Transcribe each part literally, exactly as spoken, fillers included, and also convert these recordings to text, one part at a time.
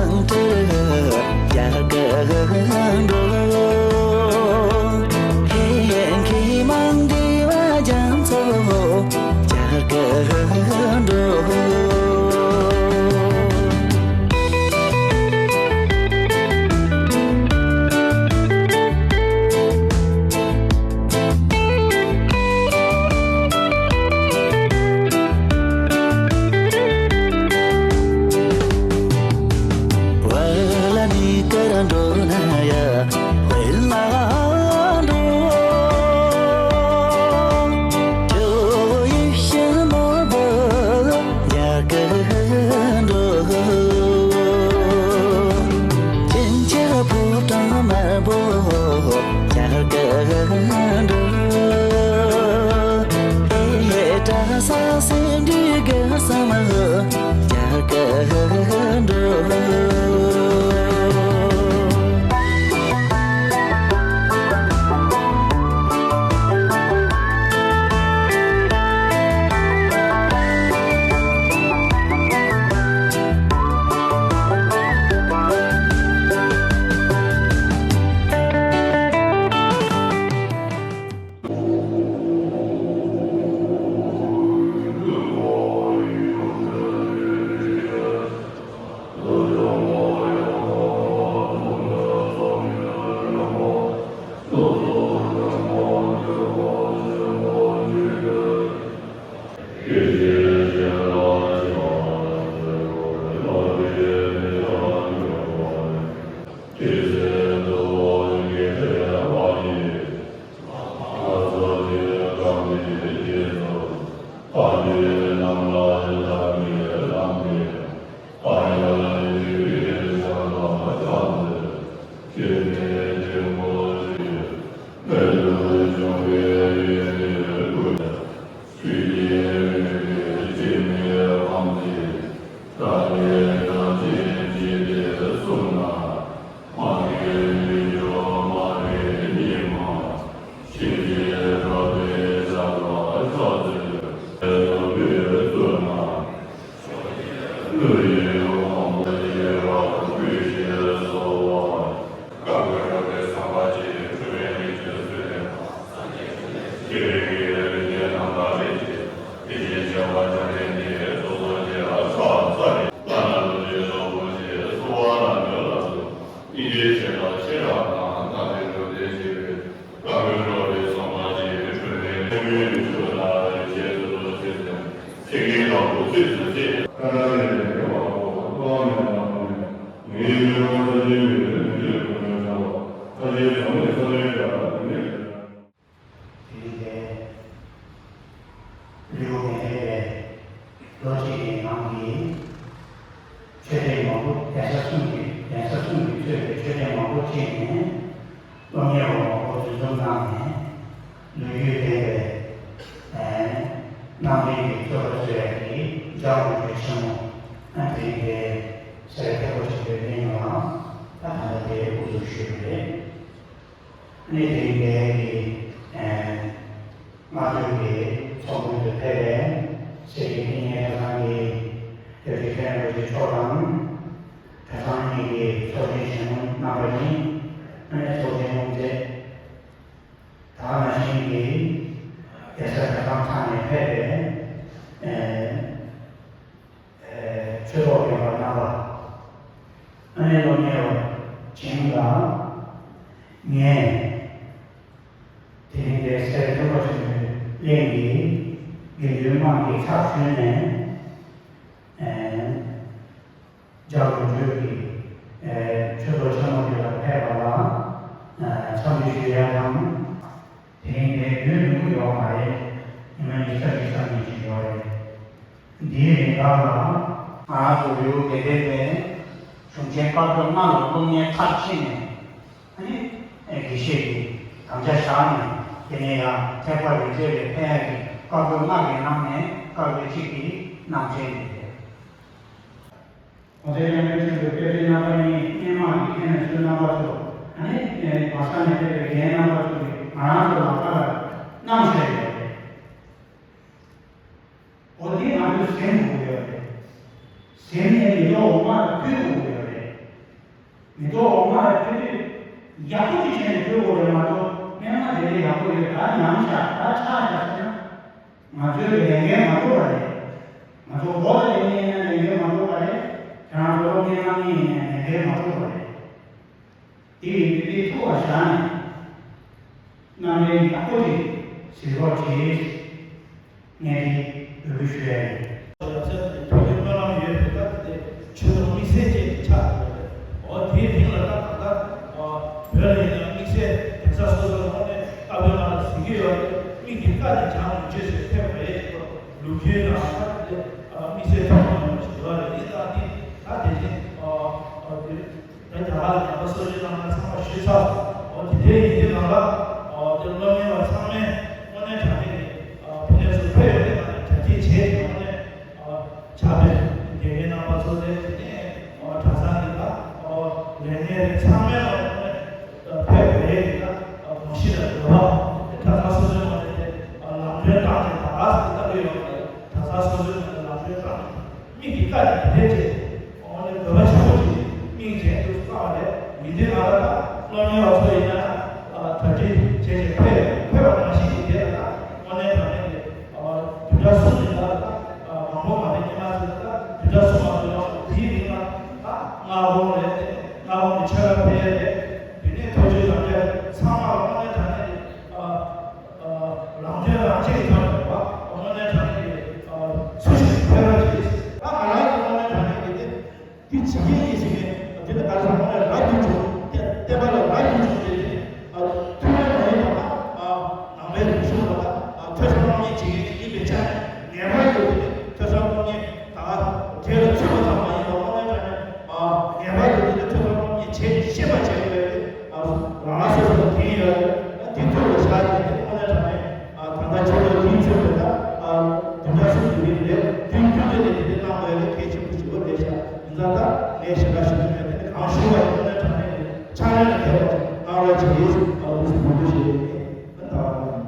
དེ་རིང་འདིར་ལུས་པོ་ལྡན་པའི་ལོ་གཅིག་གི་ནང་གི་མཆོད་རྟེན་མང་པོ། གདན་ས་གསུམ་གྱི་གདན་ས་གསུམ་གྱིས་གཙོས་པའི་མཆོད་རྟེན་མང་པོ་ཕྱིན་ནས། སློབ་གཉེར་བ་མང་པོ་འདུ་འཛོམས་གནང་ནས། ལོ་རྒྱུས་ལྡན་པའི་རྣམ་འདྲེན་གྱི་རྩོད་པ་རྩོད་ཡག་གི་ལྗགས་ཀློག་ཆེན་མོ། ཨ། དེ་རིང་འདིར་སེ་ར་མཐོན་པོ་ཆེན་མོའི་གླིང་ལ་ད་ད་ལྟ་དེ་དབུ་འཛུགས་ཞུས་པ་རེད། ཨ་ནི་དེ་རིང་འདིར་གྱི་ཨ་སྔ་དྲོའི་གི་ཚོགས་མགོན་དུ་ཕེབས་པའི་སེར་སྐྱའི་བསྟི་གནས་གྲྭ་ཚང་གི་རྒྱལ་སྲས་མཁན་རིན་པོ་ཆེ་མཆོག་དང་། གྲྭ་ཚང་གཉིས་ཀྱི་ཚོགས་ཆེན་ཞལ་ངོ་གནང་བ་ཡིན། ཨ་ནི་ཚོགས་ཆེན་སྐུ་ཚེ་དག་ནང་བཞིན་གྱི་རྒྱལ་ས་གྲྭ་ཚང་ཁག་ནས་ཕེབས་པའི་ཨ་ཆོས་ཚོགས་རྒན་པ་རྣམ་པ། ཨ་ནི་སློབ་གཉེར་བ་བྱིངས་དང་། ངས་དེ་རིང་འདིར་སེ་ར་མཐོན་པོ་ཆེན་མོའི་གླིང་གི་དགེ་འདུན་དམངས་ཀྱི་ཚབ་ཞུས་ནས། ཨ་ལྗགས་ཀློག་ཁྲོད་ཀྱི་ཨ་ཆོས་ཚོགས་ཆེན་མོ་དེ་ལ་ཕེབས་པ་ལ་ཨ་འཚམས་འདྲི་ཞུ་ཡ་དང་། དེ་རིང་དེ་རྒྱུན་རིང་པོ་ཡོད་མ་རེད། ཉི་མ་ཉི་ཤུ་རྩ་གཅིག་ཙམ་ཞིག་ཡོད་རེད། འདིའི་རིང་ལ་ང་རང་ཚོ་ལུས་པོ་ལྡན་པའི་གཞུང་ཆེན་བཀའ་པོད་ལྔ་ལ་སློབ་གཉེར་མཐར་ཕྱིན་ནས། ཨ་ནི་དགེ་བཤེས་ཀྱི་དམ་བཅའ་བཞག་ནས། དེ་ནས་ཡང་ཐེག་པ་རིགས་གཅིག་ལ་ཕེབས་ཡག་གི་བཀའ་པོད་ལྔ་གི་ནང་ནས་བཀའ་པོད་གཅིག་གི་ནང་ཚན་འདི་རེད། གོང་ས་སྐྱབས་མགོན་ཆེན་པོས་དཔལ་ལྡན་རྣམ་པ་གཉིས་སྔོན་མ་གི་མཁན་ནས་ཚུར་རྣམ་པ་ཚོ། ཨ་ནི་ཨེ་མ་ས་ནས་ཕེབས་པའི་རྒན་རྣམ་པ་ཚོ་གིས་ང་རང་ཚོ་ལ་བཀའ་གནང་བཞག་ཡོད་རེད། འོ་དེ་ང་ཚོས་ཟིན་དགོས་ཀྱི་ཡོད་རེད། ཟིན་ནས་མི་ཚོགས་འོག་མ་ལ་ཕུལ་དགོས་ཀྱི་ཡོད་རེད། ཡང་མ་ཐུབ་པ་རེད། དེ་ཡིན་དུས་དེ་ཐུབ་པ་བཞག་ནས། རྣམ་འདྲེན་ཡག་པོ་ཅིག་གཟིགས་རོགས་གྱིས། ངས་འདི་འབོད་སྐུལ་ཞུ་ཡ་ཡིན། ཡ་མཚན་ནི་ཐུགས་ཀྱི་སྨོན་ལམ་ཡོད་པའི་སྐབས་དེ་ཆོས་དང་དམིགས་བསལ་ཅན་གྱི་ཆགས་ཡོད་རེད། འོ་དེའི་རིང་ལ་ད་གང་ལྟར་བོད་ལ་ཡིན་ན་དམིགས་བསལ་གདན་ས་སོ་སོའི་ངོས་ནས་བཀའ་པོད་ནང་ལ་གཟིགས་ཀྱི་ཡོད་རེད། མིག་གིས་བལྟས་ནས་སྦྱང་མི་བྱེད་ཞེས་ཐེབས་པ་རེད་ཅེས་ལུགས་མཐུན་དང་ད་དེ་དམིགས་བསལ་ཐུགས་སྨོན་ལམ་ཞིག་ཡོད་རེད། ཡིན་ཙང་འདི་ད་དེ་བཞིན་འདི། ད་རྒྱ་གར་ལ་ཉམས་པ་གསོ་སྐྱོང་གནང་མཁན་ཚང་མ་ཞུས་ཚར་སོང་། འོ་དེ་འདྲའི་ཡིན་དུས་ང་ལ་འོ་དེ་སློབ་གཉེར་བ་ཚང་མས་དངོས་གནས་དྲང་གནས་ཀྱི་ཕ་ནས་ཚུར་ཕེབས་ཡོང་དུས་ང་ལ་གྲ་སྒྲིག་བྱས་ཏེ་དངོས་གནས་བྱ་བའི་དགེ་རྒན་རྣམ་པ་ཚོ་དེ་དེ་ནས་གྲྭ་ཚང་གི་ད་ལས་སྣེ་རེད། ཚང་མས་ལ་དངོས་གནས་ཕེབས་དགོས་ཡས་ཀྱི་ད་དགོངས་གཞི་དང་འདོད་པ་དེ་གྲྭ་ཚང་སོ་སོའི་ངོས་ནས་དེ་ལམ་སྟོན་བཏང་སྟེ་ད་ག་ཟེ་ལྟ་གི་ཡོད་པ་རེད། གྲྭ་ཚང་སོ་སོའི་ངོས་ནས་ལམ་སྟོན་བཏང་སྟེ། མིག་གིས་བལྟས་ནས་དེ་འདྲས་བྱས། འོ་ནས་འདོད་པ་ཆེན་པོ་ཅིག་མིག་གིས་མཇལ་འདུག་བསམ་པ་རེད། ཡིན་དུས་ང་ལ་ད་སློབ་གཉེར་བ་ཚོ་ཡིན་ན་གྲ་སྒྲིག་བྱས་བྱས་ཕེབས་ཕེབས་པ་ནང་བཞིན་གྱི་དེ་ལ་ད་དངོས་གནས་དྲང་གནས་ཀྱི་བདུན་ཕྲག་གསུམ་ནས་ད་ལ་ད་མང་པོ་མ་རེད། སྔོན་མ་ཚོ་ད་བདུན་ཕྲག་གསུམ་མ་གཏོགས་ཡོང་དེའི་རིང་ལ་ད་སྔ་དགོང་རེད། སྔ་དགོང་གི་ཆོས་ར་ཕེབས་རེད། དེ་ནས་ཐུགས་རྗེ་ལམ་འབྲས་ཚང་མ་ལ་དངོས་གནས་དྲང་གནས་ཀྱི་ལམ་སྟོན་རང་བྱེད་ཀྱི་ཐོག་ནས་བ་དངོས་གནས་དྲང་གནས་ཀྱི་ཚུལ་བཞིན་ཕེབས་རོགས་གྱིས། ད་ང་རང་གི་དངོས་གནས་དྲང་གནས་ཀྱི་དེ་འདི་བྱེད་མཁན་ཡིན་ཟེར་མཁན་དེ་ནི་ག་རེ་ཟེར་དངོས་གནས་རབ་ཏུ་བྱུང་བསྟན་པ་ལ་རབ་ཏུ་བྱུང་ཟེར་ཏེ་ཐུགས་ལས་མ་ཡིན་པ་ནང་པའི་རིག་གཞུང་ལ་ད་ཐོས་བསམ་སློབ་གཉེར་བྱེད་མཁན་ཅིག་ཡིན་པའི་ཆ་ནས་ངེས་པར་དུ་དེ་ནི་ཐོས་བསམ་སློབ་གཉེར་ད་གྲལ་ལ་ཚུད་པ་ཙམ་མ་ཡིན་པར་དངོས་གནས་དྲང་གནས་ངེས་པར་དུ་དེ་ནི་ཐོས་བསམ་སློབ་གཉེར་བྱེད་ཤེས་པ་བྱེད་དགོས་ཡ་དེ། ང་རང་སོ་སོ་ལ་དེ་ཡོད། དེ་ཐུགས་ལ་བཞག་ནས་དེ་དངོས་གནས་དྲང་གནས་ད་ལྟ་ཆོས་ལུགས་དེའི་ཚུལ་དུ་ད་བདུན་ཕྲག་གསུམ་གྱི་རིང་ལ་དུས་རྒྱུན་དུ་ནས་དེ་འདྲ་གནང་དགོས་ཡ་དེ་གལ་ཆེན་པོ་ཞིག་ཡོད་རེད་ཤག་ཡིན་ཙང་ད་ངས་ཞེ་དྲག་ཞུ་གི་མེད། དེ་ནི་གང་ཞུ་བ་ཡིན་དངོས་གནས་དྲང་གནས་ཀྱི་ཕྱག་ལེན་ལ་འཁེལ་བ་ཅིག་གནང་རོགས་བྱེད། ཨ་ལུག་སུ་མང་པོ་ཞིག་ཡོད་ནས་ད་ད་བ་ཡིན།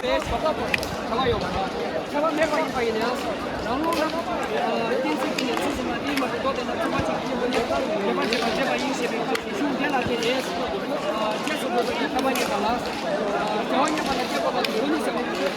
བྱ་བ་ཡོད་པ་དང་། བྱ་བ་མེད་པ་ཡིན་པ་ཡིན་ན་ཡང་། རང་རང་ལ་བསྟན་ཚིག་གི་ནས་ཚིག་ཟིན་ན་དེའི་མ་གཏོགས་དེ་ན་ཚོད་མ་ཆགས་ཀྱི་ཡོད་པ་ནས་འབད་པ་བྱེད་པ་བྱེད་པ་ཡིན་ཞེས་པའི་སྐབས་སུ་གཞུང་འདི་ལ་བརྟེན་ནས། རྗེས་སུ་འགྲོ་བའི་ཐ་མ་ཉིད་པ་ལ། བྱ་བ་ཉམས་པ་ལ་སྐྱེ་དགོས་པ་དེ་ཡོད་ནི་ཟེར་བ་ནི།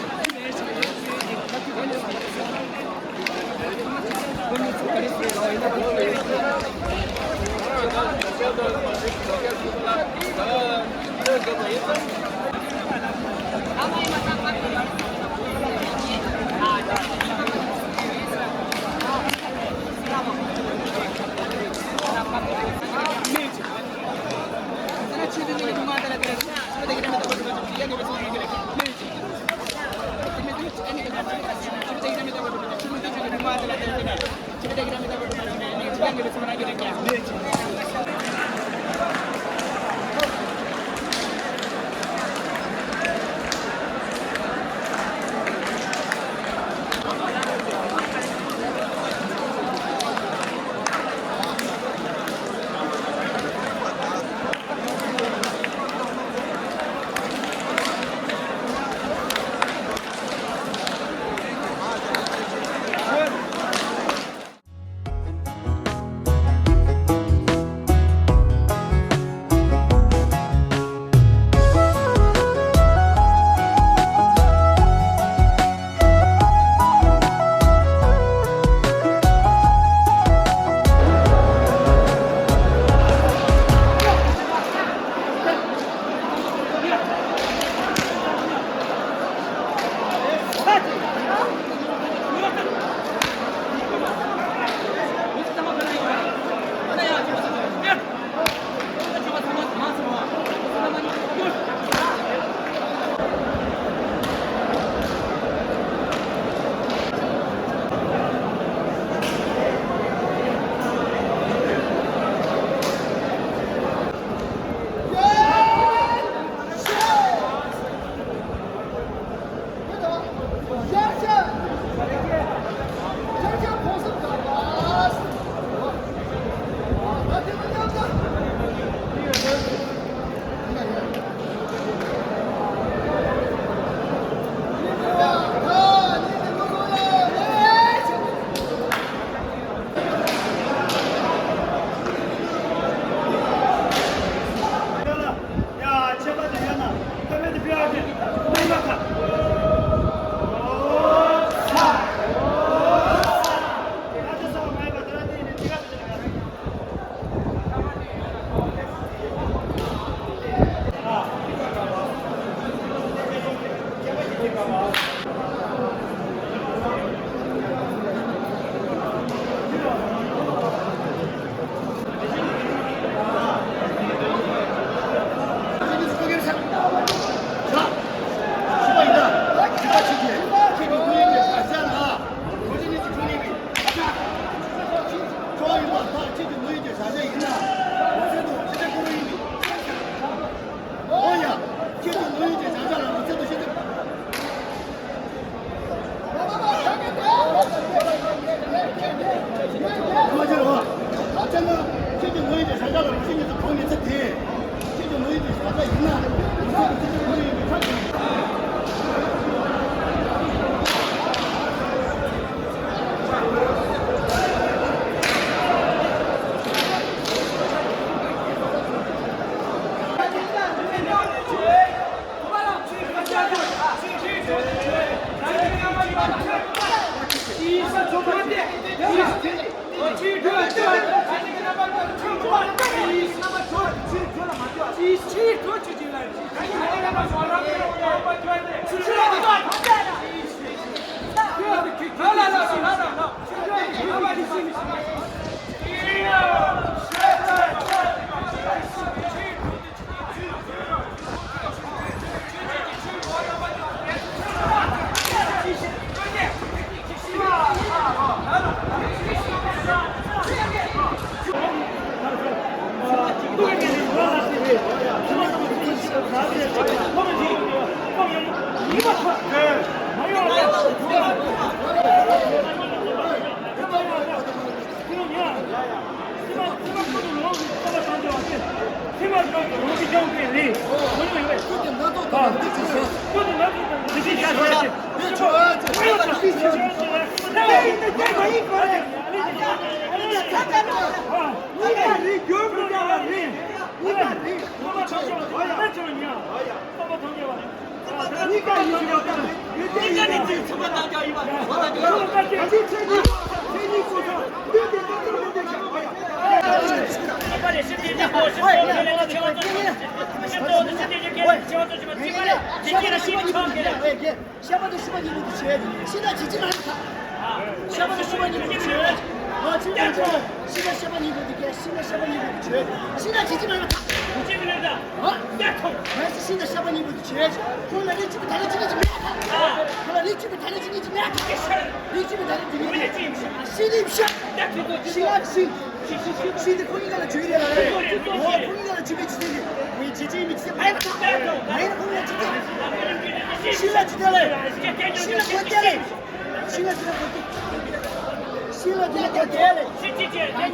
ཤ་པ་དང་ཤུ་པ་གཉིས་པོ་དེ་བྱེད། ཤི་ན་ཇི་ཅི་མ་ཡིན་ཐ། ཤ་པ་དང་ཤུ་པ་གཉིས་པོ་དེ་བྱེད། ཤི་ན་ཇི་ཅི་མ་ཡིན་ཐ། ཨ་ཅི་ལ་ཅི་ལ། ཤི་ན་ཤ་པ་གཉིས་པོ་དེ་བྱེད། ཤི་ན་ཤ་པ་གཉིས་པོ་དེ་བྱེད། ཤི་ན་ཇི་ཅི་མ་ཡིན་ཐ། ཨ་ང་ཤི་ན་ཤ་པ་གཉིས་པོ་དེ་བྱེད། ཁོང་ལ་ནི་ཅི་པ་ད་ལ་ཅི་ལ་ཅི་མེད་ཐ། ཁོང་ལ་ནི་ཅི་པ་ད་ལ་ཅི་ལ་ཅི་མེད་ཐ། ནི་ཅི་པ་ད་ལ་ཅི་ལ་ཅི་མེད་ཐ། ཤི་ནི་ཤ། ཤི་ན་ཤི། ཤི་དེ་ཁོ་གཉིས་ཀ་ལ་བྱོས་རེད་ལ་རེད། འོ་ཁོ་གཉིས་ཀ་ལ་བྱོས་པའི་ཇི་ལྟར་རེད། ངའི་ཇི་ཅི་མི་ཅི་མ་ཡིན་ན། མ་ཡིན་ན་ཁོ་གཉིས་ཀ་ཇི་ལྟར། ཤི་ལ་ཇི་ལྟར་རེད། ཤི་ལ་ཇི་ལྟར་གོ་ལྟར་རེད། ཤི་ལ་ཇི་ལྟར་གོ་ལྟར། ཤི་ལ་ཇི་ལྟར་གོ་ལྟར་རེད།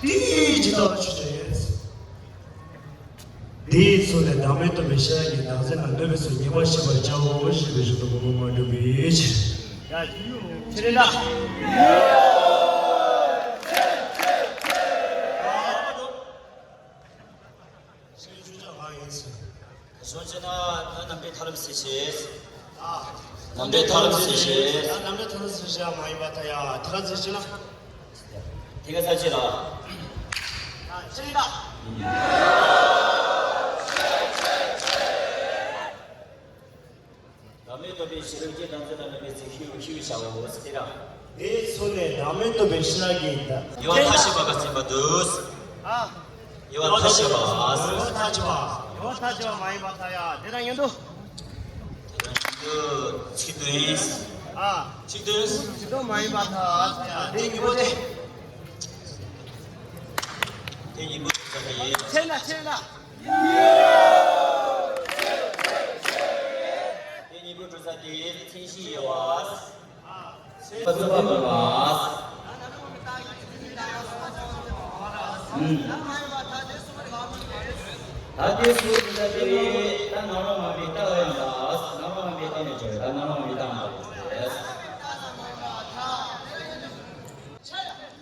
དེའི་ཇི་ལྟར་ཆོས་ཅན། དེའི་ཚུལ་ལས་བདག་མེད་རྟོགས་པའི་ཤེས་རབ་ཀྱིས་བདག་འཛིན་ལ་གནོད་པའི་ཚུལ་ངེས་པར་ཤེས་པར་བྱའོ་ཞེས་པའི་གཞུང་དུ་གོ་མ་འགྲུབ་པའི་ཕྱིར། ཡ། ཆི་རེད་ད། ཞེས་བརྗོད་བྱ་བ་ཡིན་ཟེར། གཞུང་ཆེ་ན་ད་རྣམ་པའི་ཐར་ལམ་ཟེར་ཞེས། རྣམ་པའི་ཐར་ལམ་ཟེར་ཞེས། ད་རྣམ་པའི་ཐར་ལམ་ཟེར་ཞེས་མ་ཡིན་པ་ད་ཡ་ཐར་ལམ་ཟེར་ཞེས་ན། དེ་ག་ས་ཆེ་ལ། ཨ་ཅི་ད། བདག་མེད་རྟོགས་པའི་ཤེས་རབ་ཀྱིས་བདག་འཛིན་ལ་གནོད་པའི་ཚུལ་ཤེས་ཤེས་བྱའོ་ཟེར་ཏེ་ར། དེའི་ཚུལ་ལས་བདག་མེད་རྟོགས་པའི་ཤེས་རབ་ཀྱིས་བདག་དབྱེ་བ་ཐ་ཤལ་པ་ག་ཚོད་པ་འདུག་ཨ། དབྱེ་བ་ཐ་ཤལ་པ། དབྱེ་བ་ཐ་ཤལ་པ། དབྱེ་བ་ཐ་ཤལ་པ་མ་ཡིན་པར་ཐལ་ཡ། དེ་དང་མཉམ་དུ། དེ་དང་མཉམ་དུ་ཚིག་དོན། ཨ། ཚིག་དོན། ཚིག་དོན་མ་ཡིན་པར་ཐལ་ཡ། དེ་གཉིས་པོ་དེ། དེ་གཉིས་པོ་དེ་ཚ་ག་ཡིན། ཆེ་ན་ཆེ་ན། དེ་གཉིས་པོ་གྲུབ་ས་དེ་མཚན་གཞི་དབྱེ་བ། ཚིག་པ་ཚིག་པ་སྟོན་པ། ཨུམ། ད་དེ་སུ་དེ་ད་དེ་ད་ནང་རོ་མ་བི་ད་ཡང་ད་ནང་རོ་མ་བི་ད་ནས་བྱོས་ད་ནང་རོ་མ་བི་ད་མ་བི་ད།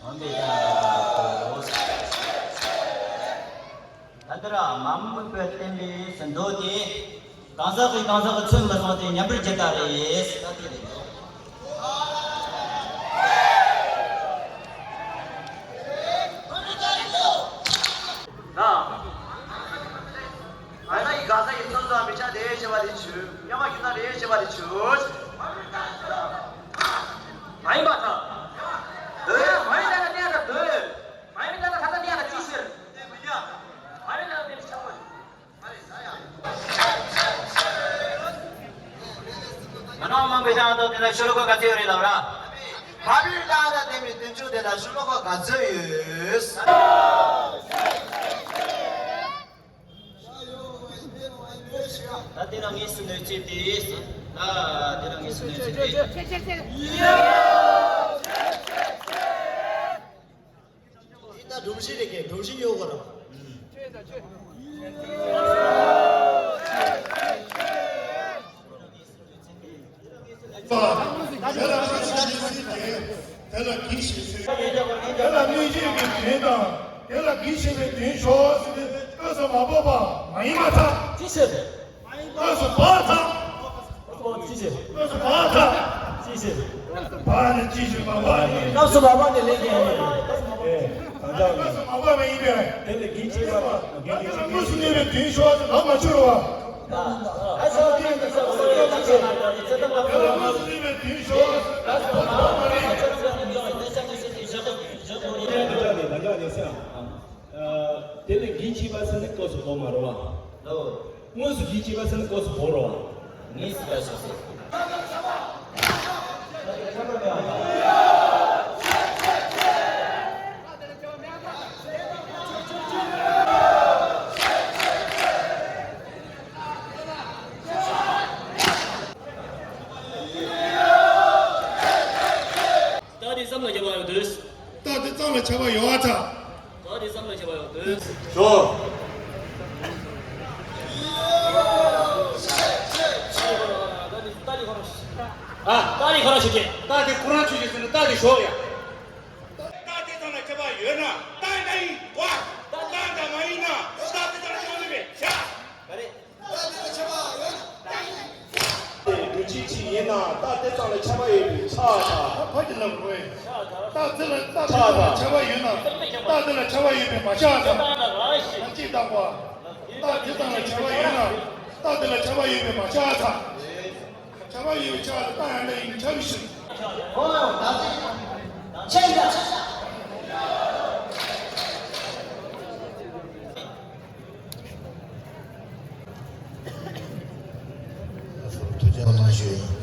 ད་འདི་ད་ད་ད་ད། མ་མོས་པའི་བསྟན་པའི་མདོ་དེ། གང་ཟག་གིས་གང་ཟག་གི་ཚོད་མི་བཟུང་སྟེ་ཉམས་པར་བགྱིད་པ་རེད། ད་དེ་རེད། ང་ཡི་གང་ཟག་གི་ཚོད་བཟུང་མི་བྱ་དེ་ཞེས་པ་དེ་ཆོས། ཉམས་པར་བགྱིད་ན་རེ་ཞེས་པ་དེ་ཆོས། མ་ཡིན་པ་དང་། འདོད། མ་ཡིན་པ་དང་གནས་དང་འདོད། མ་ཡིན་པ་དང་ཐ་དད་གནས་དང་ཅི་ཕྱིར། མ་ཡིན་པ་དང་དེ་ལ་ཆགས་པ། མ་ནོར་མང་པོའི་ཤ་དང་དེ་ལ་ཤོ་ལོ་ཀ་ག་ཚོད་ཡོད་རེད་ལབ་ར། ཕ་བུའི་ལྟ་ན་དེ་མི་བདུན་ཅུ་དེ་ལ་ཤོ་ལོ་ཀ་ག་ཚོད་ཡོད། ད་དེ་ལ་དངོས་སུ་གནོད་བྱེད་དེ། ད་དེ་ལ་དངོས་སུ་གནོད་བྱེད་དེ། འདི་ད་སྒྲོམ་གཞི་རེད་ཀྱི་སྒྲོམ་གཞི་ཡོད་གོ་ར། དེ་ལ་གིས་ཤིག་ཟེར། དེ་ལ་གནོད་བྱེད་ཀྱི་དོན་དང་། དེ་ལ་གིས་ཤིག་པའི་དོན་ཤོག་ཟེར་ཏེ་སྐབས་སུ་མ་བབ་པ་མ་ཡིན་པར་ཐལ། ཅི་ཟེར། སྐབས་སུ་བབ་ཐལ། ཅི་ཟེར། སྐབས་སུ་བབ་ཐལ། ཅི་ཟེར། བ་ནི་ཅི་ཞིག་མ་བ་ནི། སྐབས་སུ་མ་བབ་ནི་ལས་ཀྱི་ཡང་མིན། ཨེ། གང་ལྟར་སྐབས་སུ་མ་བབ་པ་ཡིན་པས། དེ་ལ་གིས་ཤིག་པ། དེ་ལ་དངོས་སུ་གནས་པའི་དོན་ཤོག་ཟེར་ལབ་མ་བྱུང་བ། དེ་ལས་གིས་ཤིག་པ་ཟེར་ནི་སྐབས་སུ་བབ་མ་རེད་བ། དངོས་སུ་གིས་ཤིག་པ་ཟེར་ནི་སྐབས་སུ་བབ་རེད་བ། དངོས་སུ་གིས་ཤིག་པ་ཟེར་ནི་སྐབས་སུ་བབ་རེད་བ། ད་དེ་བསམ་ལ་རྒྱབ་པ་ཡོད་དུས། ད་དེ་བསམ་ལ་ཁྱབ་པ་ཡོད་ཨ་ཚ། ད་དེ་བསམ་ལ་ཁྱབ་པ་ཡོད་དུས། ཞོ། ད་དེ་ཁོ་རང་ཞིག་ཨ། ད་དེ་ཁོ་རང་ཞིག་གི་ད་དེ་ཁོ་རང་ཆུ་ཞིག་ཟེར་ན་ད་དེ་ཞོ་ཡ། ད་དེ་བསམ་ལ་ཁྱབ་པ་ཡོད་ན་ད་ད་ཡིན་བ། ད་ད་མ་ཡིན་ན་ད་དེ་བསམ་ལ་ཁྱབ་པ་ཡོད་མེད་བྱ། འདུ་བྱེད་ཅིག་ཡིན་ན་རྟགས་དེ་ཙམ་ལ་ཁྱབ་པ་ཡོད་པས་ཁྱབ་པ་དང་། ཕ་གི་ལ་རོ་ཡིན། རྟགས་དེ་ལ་རྟགས་དེ་ཙམ་ལ་ཁྱབ་པ་ཡོད་ན་རྟགས་དེ་ལ་ཁྱབ་པ་ཡོད་པས་མ་ཁྱབ་པ་དང་། ལ་གཅིག་བཏང་བ། རྟགས་དེ་ཙམ་ལ་ཁྱབ་པ་ཡོད་ན་རྟགས་དེ་ལ་ཁྱབ་པ་ཡོད་པས་མ་ཁྱབ་པ་དང་། ཁྱབ་པ་ཡོད་པས་ཁྱབ་པ་དང་རྟགས་ཡང་དག་ཡིན་ཁྱབ་ཞིང་། ཐུགས་རྗེ་གནང་ཞུ་ཡིན།